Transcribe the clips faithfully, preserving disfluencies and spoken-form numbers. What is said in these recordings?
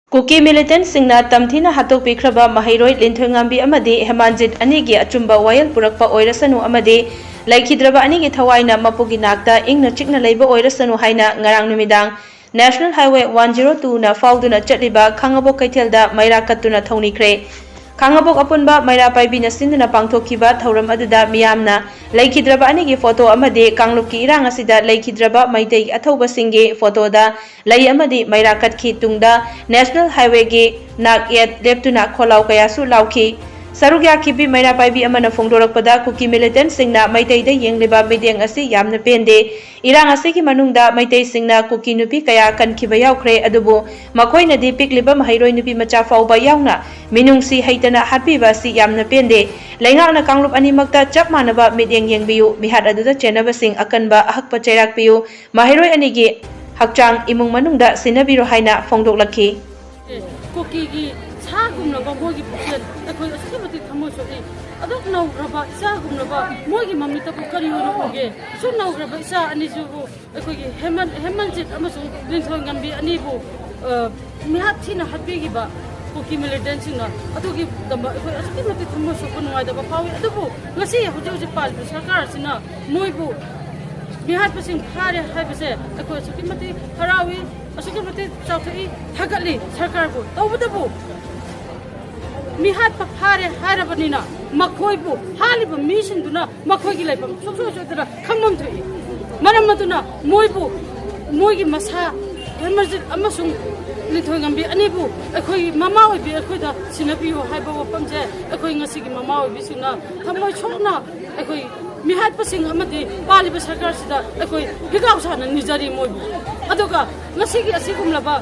ꯀꯨꯀꯤ ꯃꯤꯂꯤꯇꯦꯟꯠꯁꯤꯡꯅ ꯇꯝꯊꯤꯅ ꯍꯥꯠꯇꯣꯛꯄꯤꯈ꯭ꯔꯕ ꯃꯍꯩꯔꯣꯏ ꯂꯤꯟꯊꯣꯏꯉꯥꯝꯕꯤ ꯑꯃꯗꯤ ꯍꯦꯃꯥꯟꯖꯤꯠ ꯑꯅꯤꯒꯤ ꯑꯆꯨꯝꯕ ꯋꯥꯌꯦꯜ ꯄꯨꯔꯛꯄ ꯑꯣꯏꯔꯁꯅꯨ ꯑꯃꯗꯤ ꯂꯩꯈꯤꯗ꯭ꯔꯕ ꯑꯅꯤꯒꯤ ꯊꯋꯥꯏꯅ ꯃꯄꯨꯒꯤ ꯅꯥꯛꯇ ꯏꯪꯅ ꯆꯤꯛꯅ ꯂꯩꯕ ꯑꯣꯏꯔꯁꯅꯨ ꯍꯥꯏꯅ ꯉꯔꯥꯡ ꯅꯨꯃꯤꯗꯥꯡ National Highway one zero two ꯅ ꯐꯥꯎꯗꯨꯅ ꯆꯠꯂꯤꯕ ꯈꯥꯡꯉꯕꯣꯛ ꯀꯩꯊꯦꯜꯗ ꯃꯩꯔꯥ ꯀꯠꯇꯨꯅ ꯊꯧꯅꯤꯈ꯭ꯔꯦ꯫ ꯈꯥꯡꯉꯕꯣꯛ ꯑꯄꯨꯟꯕ ꯃꯩꯔꯥ ꯄꯥꯏꯕꯤꯅ ꯁꯤꯟꯗꯨꯅ ꯄꯥꯡꯊꯣꯛꯈꯤꯕ ꯊꯧꯔꯝ ꯑꯗꯨꯗ ꯃꯤꯌꯥꯝꯅ ꯂꯩꯈꯤꯗ꯭ꯔꯕ ꯑꯅꯤꯒꯤ ꯐꯣꯇꯣ ꯑꯃꯗꯤ ꯀꯥꯡꯂꯨꯞꯀꯤ ꯏꯔꯥꯡ ꯑꯁꯤꯗ ꯂꯩꯈꯤꯗ꯭ꯔꯕ ꯃꯩꯇꯩ ꯑꯊꯧꯕꯁꯤꯡꯒꯤ ꯐꯣꯇꯣꯗ ꯂꯩ ꯑꯃꯗꯤ ꯃꯩꯔꯥ ꯀꯠꯈꯤ꯫ ꯇꯨꯡꯗ National Highwayꯒꯤ ꯅꯥꯛ ꯌꯦꯠ ꯂꯦꯞꯇꯨꯅ ꯈꯣꯜꯂꯥꯎ ꯀꯌꯥꯁꯨ ꯂꯥꯎꯈꯤ꯫ ꯁꯔꯨꯛ ꯌꯥꯈꯤꯕꯤ ꯃꯩꯔꯥ ꯄꯥꯏꯕꯤ ꯑꯃꯅ ꯐꯣꯡꯗꯣꯔꯛꯄꯗ ꯀꯨꯀꯤ ꯃꯤꯂꯤꯇꯦꯟꯠꯁꯤꯡꯅ ꯃꯩꯇꯩꯗ ꯌꯦꯡꯂꯤꯕ ꯃꯤꯠꯌꯦꯡ ꯑꯁꯤ ꯌꯥꯝꯅ ꯄꯦꯟꯗꯦ꯫ ꯏꯔꯥꯡ ꯑꯁꯤꯒꯤ ꯃꯅꯨꯡꯗ ꯃꯩꯇꯩꯁꯤꯡꯅ ꯀꯨꯀꯤ ꯅꯨꯄꯤ ꯀꯌꯥ ꯀꯟꯈꯤꯕ ꯌꯥꯎꯈ꯭ꯔꯦ, ꯑꯗꯨꯕꯨ ꯃꯈꯣꯏꯅꯗꯤ ꯄꯤꯛꯂꯤꯕ ꯃꯍꯩꯔꯣꯏ ꯅꯨꯄꯤ ꯃꯆꯥ ꯐꯥꯎꯕ ꯌꯥꯎꯅ ꯃꯤꯅꯨꯡꯁꯤ ꯍꯩꯇꯅ ꯍꯥꯠꯄꯤꯕ ꯑꯁꯤ ꯌꯥꯝꯅ ꯄꯦꯟꯗꯦ꯫ ꯂꯩꯉꯥꯛꯅ ꯀꯥꯡꯂꯨꯞ ꯑꯅꯤꯃꯛꯇ ꯆꯞ ꯃꯥꯟꯅꯕ ꯃꯤꯠꯌꯦꯡ ꯌꯦꯡꯕꯤꯌꯨ꯫ ꯃꯤꯍꯥꯠ ꯑꯗꯨꯗ ꯆꯦꯟꯅꯕꯁꯤꯡ ꯑꯀꯟꯕ ꯑꯍꯛꯄ ꯆꯩꯔꯥꯛ ꯄꯤꯌꯨ꯫ ꯃꯍꯩꯔꯣꯏ ꯑꯅꯤꯒꯤ ꯍꯛꯆꯥꯡ ꯏꯃꯨꯡ ꯃꯅꯨꯡꯗ ꯁꯤꯟꯅꯕꯤꯔꯣ ꯍꯥꯏꯅ ꯐꯣꯡꯗꯣꯛꯂꯛꯈꯤ꯫ ꯀꯨꯀꯤꯒꯤ ꯁꯥꯒꯨꯝꯂꯕ ꯃꯣꯏꯒꯤ ꯄꯨꯛꯆꯦꯜ ꯑꯩꯈꯣꯏ ꯑꯁꯨꯛꯀꯤ ꯃꯇꯤꯛ ꯊꯃꯣꯏ ꯁꯣꯛꯏ꯫ ꯑꯗꯨꯛ ꯅꯧꯈ꯭ꯔꯕ ꯏꯆꯥꯒꯨꯝꯂꯕ ꯃꯣꯏꯒꯤ ꯃꯃꯤꯠꯇꯕꯨ ꯀꯔꯤ ꯑꯣꯏꯅ ꯎꯒꯦ? ꯑꯁꯨꯛ ꯅꯧꯈ꯭ꯔꯕ ꯏꯆꯥ ꯑꯅꯤꯁꯤꯕꯨ ꯑꯩꯈꯣꯏꯒꯤ ꯍꯦꯃꯟ-, ꯍꯦꯃꯟꯖꯤꯠ ꯑꯃꯁꯨꯡ ꯂꯤꯟꯊꯣꯏꯉꯝꯕꯤ ꯑꯅꯤꯕꯨ, ꯑ, ꯃꯤꯍꯥꯠ ꯊꯤꯅ ꯍꯥꯠꯄꯤꯈꯤꯕ ꯀꯨꯀꯤ ꯃꯤꯂꯤꯇꯦꯟꯁꯤꯡꯅ꯫ ꯑꯗꯨꯒꯤꯗꯃꯛ ꯑꯩꯈꯣꯏ ꯑꯁꯨꯛꯀꯤ ꯃꯇꯤꯛ ꯊꯃꯣꯏ ꯁꯣꯛꯄ ꯅꯨꯡꯉꯥꯏꯇꯕ ꯐꯥꯎꯏ꯫ ꯑꯗꯨꯕꯨ ꯉꯁꯤ ꯍꯧꯖꯤꯛ ꯍꯧꯖꯤꯛ ꯄꯥꯜꯂꯤꯕ ꯁꯔꯀꯥꯔ ꯑꯁꯤꯅ ꯃꯣꯏꯕꯨ ꯃꯤꯍꯥꯠꯄꯁꯤꯡ ꯐꯥꯔꯦ ꯍꯥꯏꯕꯁꯦ ꯑꯩꯈꯣꯏ ꯑꯁꯨꯛꯀꯤ ꯃꯇꯤꯛ ꯍꯔꯥꯎꯏ, ꯑꯁꯨꯛꯀꯤ ꯃꯇꯤꯛ ꯆꯥꯎꯊꯣꯛꯏ, ꯊꯥꯒꯠꯂꯤ ꯁꯔꯀꯥꯔꯕꯨ꯫ ꯇꯧꯕꯇꯕꯨ ꯃꯤꯍꯥꯠꯄ ꯐꯥꯔꯦ ꯍꯥꯏꯔꯕꯅꯤꯅ ꯃꯈꯣꯏꯕꯨ ꯍꯥꯠꯂꯤꯕ ꯃꯤꯁꯤꯡꯗꯨꯅ ꯃꯈꯣꯏꯒꯤ ꯂꯩꯐꯝ ꯁꯨꯡꯁꯣꯏ ꯁꯣꯏꯗꯅ ꯈꯪꯐꯝ ꯊꯣꯛꯏ꯫ ꯃꯔꯝ ꯑꯗꯨꯅ ꯃꯣꯏꯕꯨ, ꯃꯣꯏꯒꯤ ꯃꯁꯥ ꯍꯦꯃꯔꯖꯤꯠ ꯑꯃꯁꯨꯡ ꯂꯤꯟꯊꯣꯏꯉꯝꯕꯤ ꯑꯅꯤꯕꯨ ꯑꯩꯈꯣꯏꯒꯤ ꯃꯃꯥ ꯑꯣꯏꯕꯤ ꯑꯩꯈꯣꯏꯗ ꯁꯤꯟꯅꯕꯤꯌꯨ ꯍꯥꯏꯕ ꯋꯥꯐꯝꯁꯦ ꯑꯩꯈꯣꯏ ꯉꯁꯤꯒꯤ ꯃꯃꯥ ꯑꯣꯏꯕꯤꯁꯤꯡꯅ ꯊꯃꯣꯏ ꯁꯣꯛꯅ ꯑꯩꯈꯣꯏ ꯃꯤꯍꯥꯠꯄꯁꯤꯡ ꯑꯃꯗꯤ ꯄꯥꯜꯂꯤꯕ ꯁꯔꯀꯥꯔꯁꯤꯗ ꯑꯩꯈꯣꯏ ꯍꯤꯒꯥꯎ ꯁꯥꯅ ꯅꯤꯖꯔꯤ ꯃꯣꯏꯕꯨ꯫ ꯑꯗꯨꯒ ꯉꯁꯤꯒꯤ ꯑꯁꯤꯒꯨꯝꯂꯕ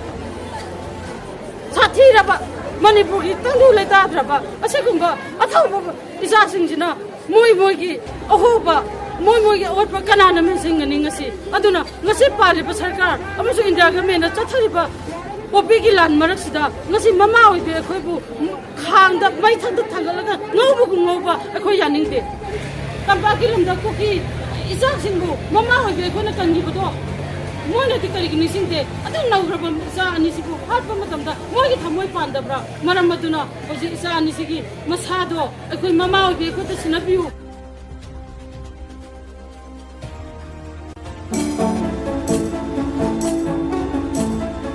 ꯁꯥꯊꯤꯔꯕ ꯃꯅꯤꯄꯨꯔꯒꯤ ꯇꯪꯗꯨ ꯂꯩꯇꯥꯗ꯭ꯔꯕ ꯑꯁꯤꯒꯨꯝꯕ ꯑꯊꯧꯕ ꯏꯆꯥꯁꯤꯡꯁꯤꯅ ꯃꯣꯏ ꯃꯣꯏꯒꯤ ꯑꯍꯣꯕ, ꯃꯣꯏ ꯃꯣꯏꯒꯤ ꯑꯋꯥꯠꯄ ꯀꯅꯥꯅ ꯃꯦꯟꯁꯤꯟꯒꯅꯤ ꯉꯁꯤ? ꯑꯗꯨꯅ ꯉꯁꯤ ꯄꯥꯜꯂꯤꯕ ꯁꯔꯀꯥꯔ ꯑꯃꯁꯨꯡ ꯏꯟꯗꯤꯌꯥ ꯒꯃꯦꯟꯅ ꯆꯠꯊꯔꯤꯕ ꯄꯣꯄꯤꯒꯤ ꯂꯥꯟ ꯃꯔꯛꯁꯤꯗ ꯉꯁꯤ ꯃꯃꯥ ꯑꯣꯏꯕꯤ ꯑꯩꯈꯣꯏꯕꯨ ꯈꯥꯡꯗ ꯃꯩ ꯊꯥꯡꯒꯠ ꯊꯥꯡꯒꯠꯂꯒ ꯉꯧꯕꯒꯨꯝ ꯉꯧꯕ ꯑꯩꯈꯣꯏ ꯌꯥꯅꯤꯡꯗꯦ꯫ ꯇꯝꯄꯥꯛꯀꯤ ꯂꯝꯗ ꯀꯨꯀꯤ ꯏꯆꯥꯁꯤꯡꯕꯨ ꯃꯃꯥ ꯑꯣꯏꯕꯤ ꯑꯩꯈꯣꯏꯅ ꯀꯟꯈꯤꯕꯗꯣ ꯃꯣꯏꯅꯗꯤ ꯀꯔꯤꯒꯤ ꯅꯤꯡꯁꯤꯡꯗꯦ? ꯑꯗꯨꯝ ꯅꯧꯈ꯭ꯔꯕ ꯏꯆꯥ ꯑꯅꯤꯁꯤꯕꯨ ꯍꯥꯠꯄ ꯃꯇꯝꯗ ꯃꯣꯏꯒꯤ ꯊꯃꯣꯏ ꯄꯥꯟꯗꯕ꯭ꯔꯥ? ꯃꯔꯝ ꯑꯗꯨꯅ ꯍꯧꯖꯤꯛ ꯏꯆꯥ ꯑꯅꯤꯁꯤꯒꯤ ꯃꯁꯥꯗꯣ ꯑꯩꯈꯣꯏ ꯃꯃꯥ ꯑꯣꯏꯕꯤ ꯑꯩꯈꯣꯏꯗ ꯁꯤꯟꯅꯕꯤꯌꯨ꯫